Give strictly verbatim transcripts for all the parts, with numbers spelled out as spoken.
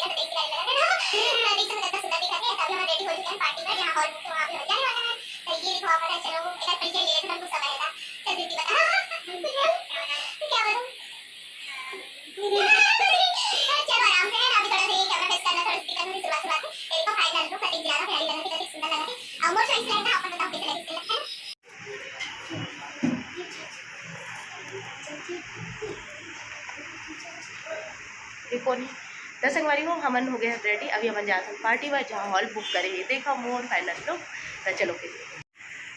तो देख के लगा ना, तो देख सकते हैं, कितना सुंदर दिखा है। तो अभी हम रेडी हो चुके हैं पार्टी में, जहाँ हॉल बुक है, वहाँ पे हम जाने वाले हैं। तो ये देखो, आप पता है, चलो, एक बार परिचय ले लेते हैं, हमको समय है। चल, दीदी, बता। कुछ बोल। क्या बोलूं? चलो, आराम से है ना, अभी थोड़ा सा ये कैमरा फेस करना, थोड़ा सा दिक्कत होगी शुरुआत, शुरुआत में। ये देखो, फाइनल लुक, कटिंग ज्यादा प्यारी लगा थी, कटिंग सुंदर लगा थी। और मोर चॉइस लहंगा, आप बताओ कैसे लगे, कैसे लगे, है ना? ये कौन है? तो संगवारी हो, हमन हो गए हैं रेडी। अभी हमन जात हन पार्टी बर, जहाँ हॉल बुक करे हे। देखा मोर फाइनल लुक। तो चलो फिर।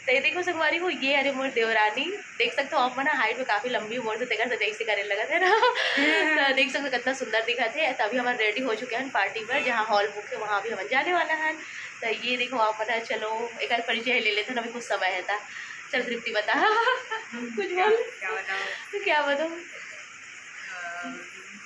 तो ये देखो संगवारी हो, ये हरे मोर देवरानी। देख सकते हो आप मन, हाइट में काफी लंबी, मोर से तेकर से जैसे करे लगत है ना। तो देख सकते हो कितना सुंदर दिखत है। तो अभी हमन रेडी हो चुके हैं पार्टी बर, जहाँ हॉल बुक है, वहाँ अभी हमन जाने वाला है। तो ये देखो आप मन, चलो एक बार परिचय ले लेते हैं, अभी कुछ समय है था। चल तृप्ति, बता। कुछ बोल। क्या बताऊँ? तो क्या बताऊँ?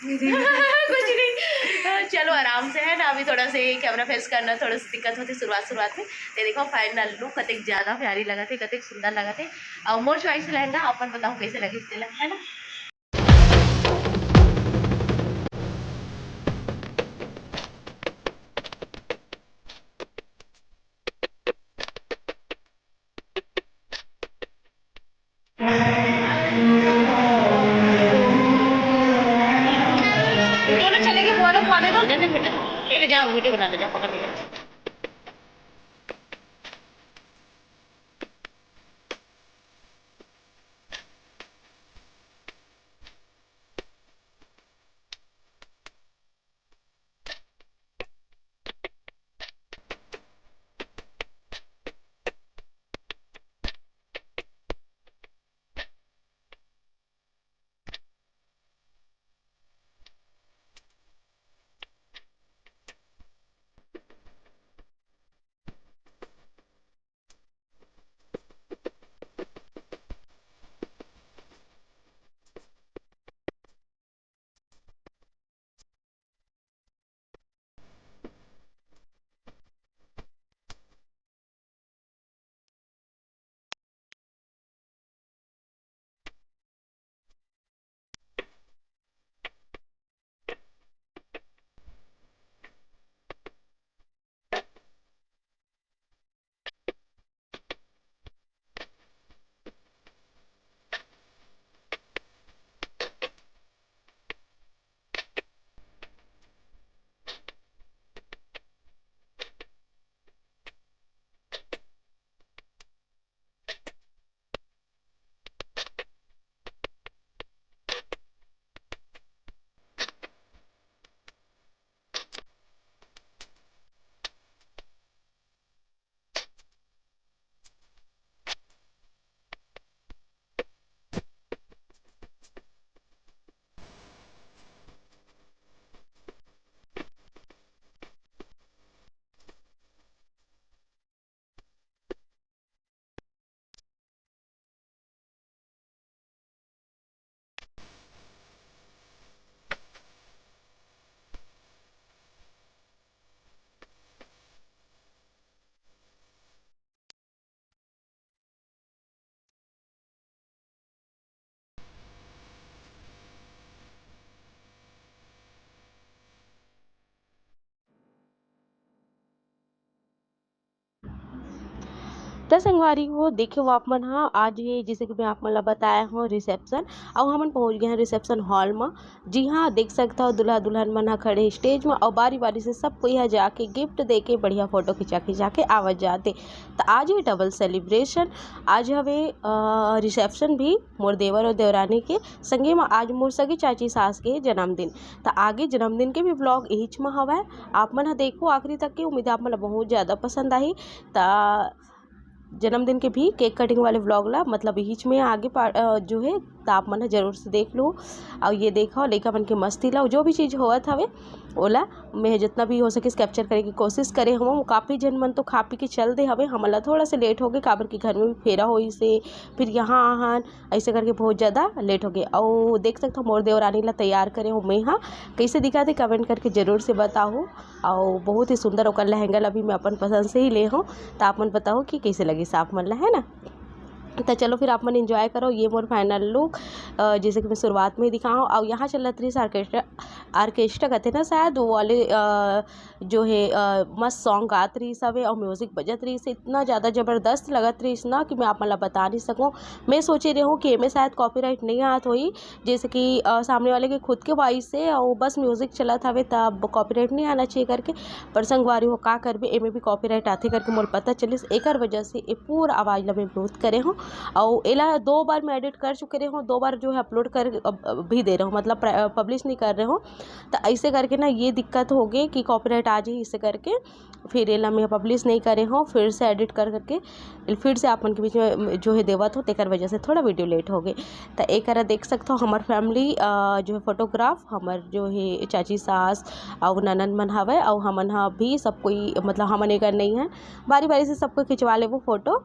कुछ नहीं। हाँ, चलो आराम से, है ना, अभी थोड़ा सा ये कैमरा फेस करना थोड़ा सा दिक्कत होती शुरुआत, शुरुआत में। तो देखो फाइनल लुक कतेक ज्यादा प्यारी लगत है, कतेक सुंदर लगत है। और मोर चॉइस लहंगा, अपन बताओ कैसे लगे, इसके लहंगा, है ना? दोनों चले गए, बुआ लोग खा ले दो। ले ले बेटा, ले ले, जाओ, वीडियो बना ले, जाओ, पकड़ ले। त संगवारी हो, देखे हो आप मन ह, आज ये जैसे कि मैं आप मन ला बताया हूँ रिसेप्शन, अउ हमन पहुँच गए हैं रिसेप्शन हॉल म। जी हाँ, देख सकता हो दूल्हा दुल्हन मन ह खड़े स्टेज म, अउ बारी बारी से सब कोई ह जाके गिफ्ट दे के बढ़िया फोटो खिंचा खिंचा के आवत जाते। त आज ये डबल सेलिब्रेशन, आज हवे अ, रिसेप्शन भी मोर देवर और देवरानी के, संगे म आज मोर सगी चाची सास के जन्मदिन। त आगे जन्मदिन के भी व्लॉग इहीच म हवय, आप मन ह देखो आखिरी तक के। उम्मीद है आप मन ला बहुत ज़्यादा पसंद आही। त जन्मदिन के भी केक कटिंग वाले व्लॉग ला, मतलब, इहीच में आगे पा-, अ, जो है, त आप मन ह जरूर से देख लो। अउ ये देखो लइका मन के मस्ती ला, जो भी चीज़ होवत हवे, ओला मैं जितना भी हो सके कैप्चर करे के कोशिश करे हवं। काफ़ी झन मन तो खा पी के चल दे हवे, हमन ला थोड़ा से लेट हो गए, काबर कि घर में भी फेरा होइस हे, फिर यहाँ आहन, ऐसे करके बहुत ज़्यादा लेट हो गए। अउ देख सकथव मोर देवरानी ला तैयार करे हूँ मैं, हाँ, कैसे दिखत हे कमेंट करके जरूर से बताओ। अउ बहुत ही सुंदर ओकर लहंगा ला भी मैं अपन पसंद से ही ले हूँ, त आप मन बताओ कि कैसे लगिस आप मन ला, है ना। तो चलो फिर आप मन एंजॉय करो ये मोर फाइनल लुक। जैसे कि मैं शुरुआत में ही दिखाऊँ, और यहाँ चलत रही ऑर्केस्ट्रा, ऑर्केस्ट्रा कहते ना शायद, वो वाले अ, जो है अ, मस्त सॉन्ग गात रही सब है और म्यूजिक बजत रही से इतना ज़्यादा ज़बरदस्त लगत रही ना कि मैं आप मन ला बता नहीं सकूँ। मैं सोचे रही हूँ कि एमे शायद कॉपीराइट नहीं आत होई, जैसे कि अ, सामने वाले के खुद के वॉइस से और बस म्यूजिक चलत हवे, तब कॉपीराइट नहीं आना चाहिए करके। पर संगवारी हो, का करबे, एमे भी कॉपीराइट आथे करके मोर पता चलिस, एकर वजह से ये पूरा आवाज़ ला मैं म्यूट करे हूँ। और एला दो बार मैं एडिट कर चुके रहे हूँ, दो बार जो है अपलोड कर अब, अब भी दे रहे हूँ, मतलब पब्लिश नहीं कर रहे हूँ। तो ऐसे करके ना ये दिक्कत हो गई कि कॉपीराइट आ जाए, इसे करके फिर एला मैं पब्लिश नहीं करे हूँ, फिर से एडिट कर करके फिर से आप मन के बीच में जो है देवत हो, तेकर वजह से थोड़ा वीडियो लेट हो गई। तो एक देख सकते हो हमार फैमिली जो है फोटोग्राफ, हमार जो है चाची सास और ननद मन हवे, और हमन ह भी सब कोई, मतलब हमन एकर नहीं है, बारी बारी से सबको खिंचवा लेबो फोटो।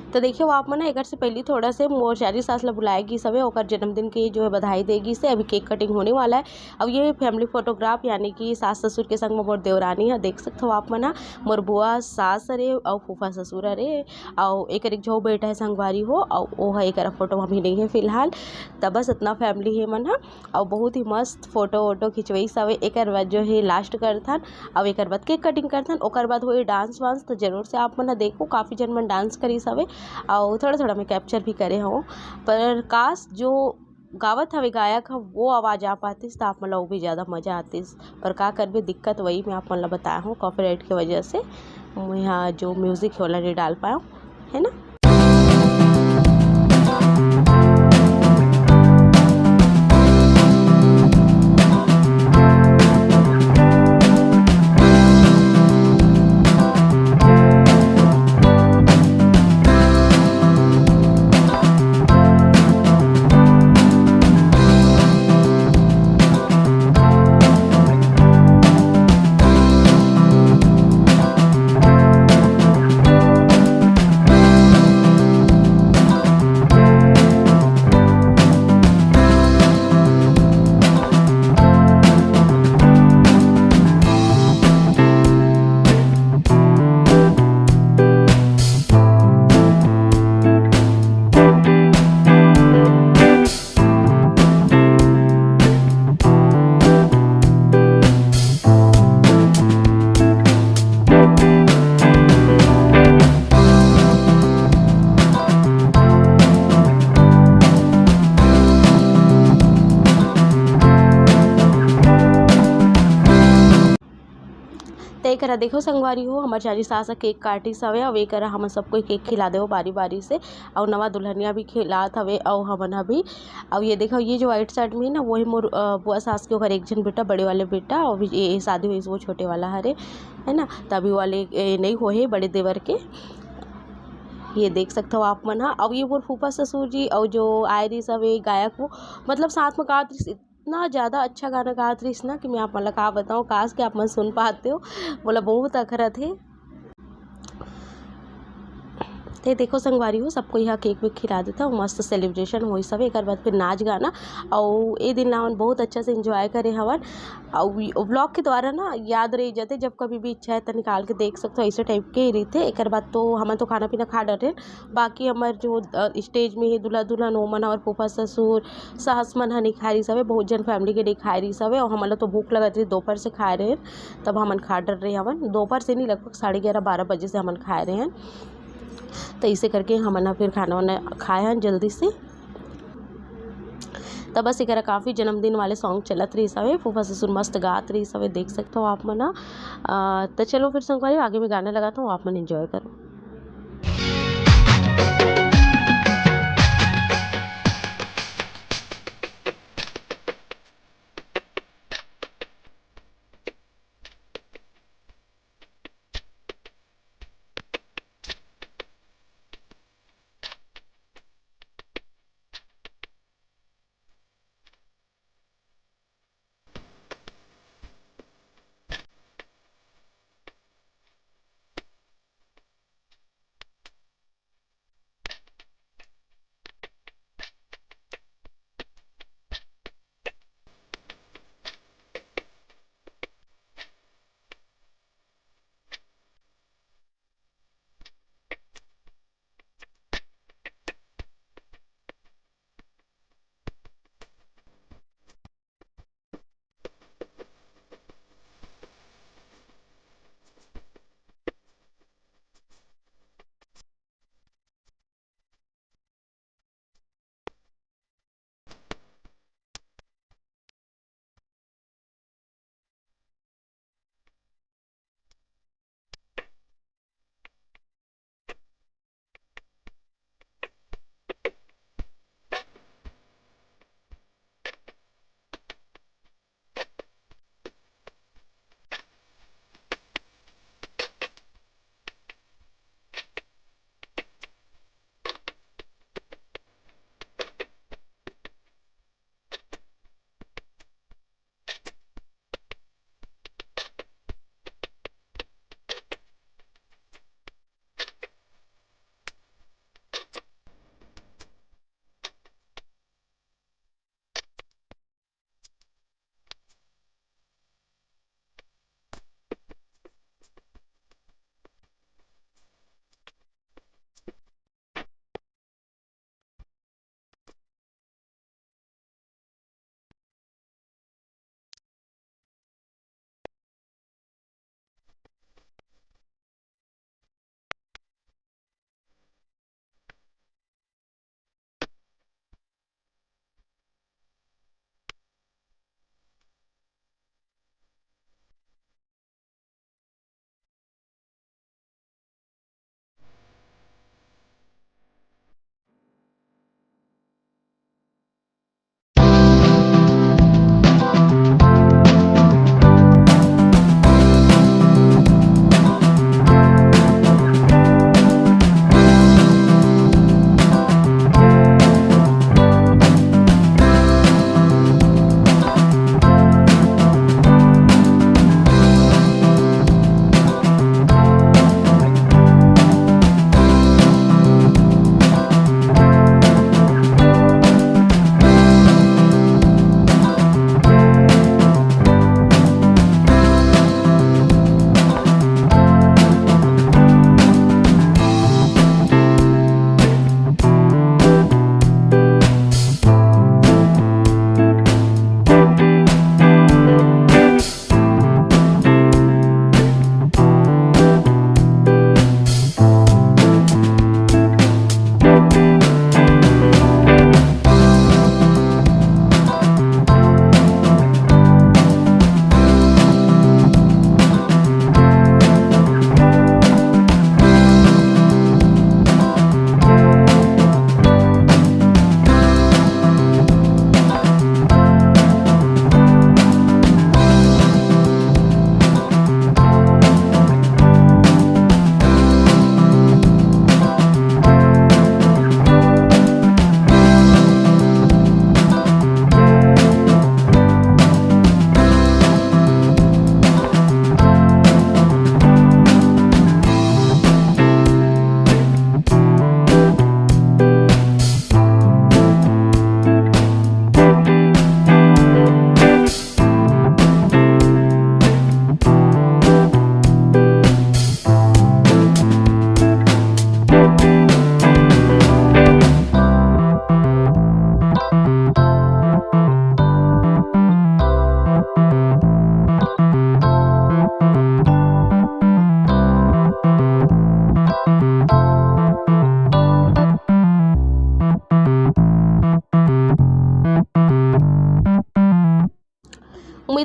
तो देखिए, वो आप मन ना एकर से पहले थोड़ा से मोर चाची सास ला बुलाए गिस हवे, ओकर जन्मदिन के जो है बधाई दे गिस हे। अभी केक कटिंग होने वाला है। अब ये फैमिली फोटोग्राफ, यानी कि सास ससुर के संग में मोर देवरानी है, देख सकते हो आप मन ना, मोर बुआ सास अरे और फूफा ससुर अरे, और एक एक झो बेटा है संगवारी हो, और वो है एक फोटो में भी नहीं है फिलहाल। तब बस इतना फैमिली है मन हा, और बहुत ही मस्त फोटो वोटो खिंचवाई सवे। एक बाद जो है लास्ट करथन, अब एक बाद केक कटिंग करथन, ओकर बाद होई डांस वांस। तो जरूर से आप मन ह देखो, काफ़ी जन मन डांस करिस हवे, अउ थोड़ा थोड़ा मैं कैप्चर भी करे हूँ। पर काश जो गावत हवे गायक ह, वो आवाज़ आ पातिस, तो आप मन ला वो भी ज़्यादा मज़ा आतिस। पर का करबे, दिक्कत वही मैं आप मन ला बताया हूँ, कॉपीराइट की वजह से मैं यहाँ जो म्यूज़िक है, ओला नहीं डाल पाया हूँ, है ना। एकरा देखो संगवारी हो, हमर चाची सास ह केक काटिस हवे, अउ एकरा हमन सबको केक खिला देबो बारी बारी से। अउ नवा दुल्हनिया भी खिलात हवे, अउ हमन ह भी। अउ ये देखो, ये जो व्हाइट शर्ट में हे ना, वो हे मोर, अ, बुआ सास के ओकर एक झन बेटा, बड़े वाले बेटा, अउ ये शादी होइस वो छोटे वाला हरे, है ना, तभी वाले, ए, नहीं होहे बड़े देवर के। ये देख सकथव आप मन ह। अउ ये मोर फूफा ससुर जी, अउ जो आए रहिस हवे गायक, वो मतलब साथ में गात रहिस, इतना ज़्यादा अच्छा गाना गात रहिस ना कि मैं आप मन ला का बताऊँ, काश कि आप मन सुन पाते हो, मोला बहुत अखरत हे। ते देखो संगवारी हो, सबको यहाँ केक वेक खिला देता हूँ, मस्त सेलिब्रेशन होइस हवे। एकर बाद फिर नाच गाना, अउ ए दिन ला हमन बहुत अच्छा से एंजॉय करे हवन। अउ व्लॉग के द्वारा ना याद रह जाते, जब कभी भी इच्छा है तो निकाल के देख सकते हो, ऐसे टाइप के ही रहिथे। एकर बाद तो हमन तो खाना पीना खा डरे, बाकी हमर जो, अ, स्टेज में ही दूल्हा दुल्हन ओमन और फूफा ससुर सास मन ह नहीं खाए रहिस हवे, बहुत जन फैमिली के नहीं खाए रहिस हवे, और हमन ला तो भूख लगत रहिस, दोपहर से खाए रहे, तब हमन खा डर रहे हवन। दोपहर से नहीं, लगभग साढ़े ग्यारह बारह बजे से हमन खाए रहे हैं। तो इसे करके हमन ह फिर खाना वाना खाए हैं जल्दी से। तब बस एकरा काफ़ी जन्मदिन वाले सॉन्ग चलत रहिस हवे, फूफा ससुर मस्त गात रहिस हवे, देख सकते हो आप मन ह। अ, तो चलो फिर संगवारी, आगे में गाना लगाता हूँ, आप मन एंजॉय करो।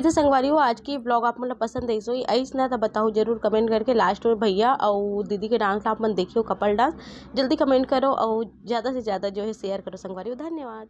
तो संगवारी हो, आज की ब्लॉग आप मन ला पसंद आइस होही, आइस ना तो बताओ जरूर कमेंट करके। लास्ट में भैया और दीदी के डांस आप मन देखियो, कपल डांस। जल्दी कमेंट करो और ज़्यादा से ज़्यादा जो है शेयर करो संगवारी हो। धन्यवाद।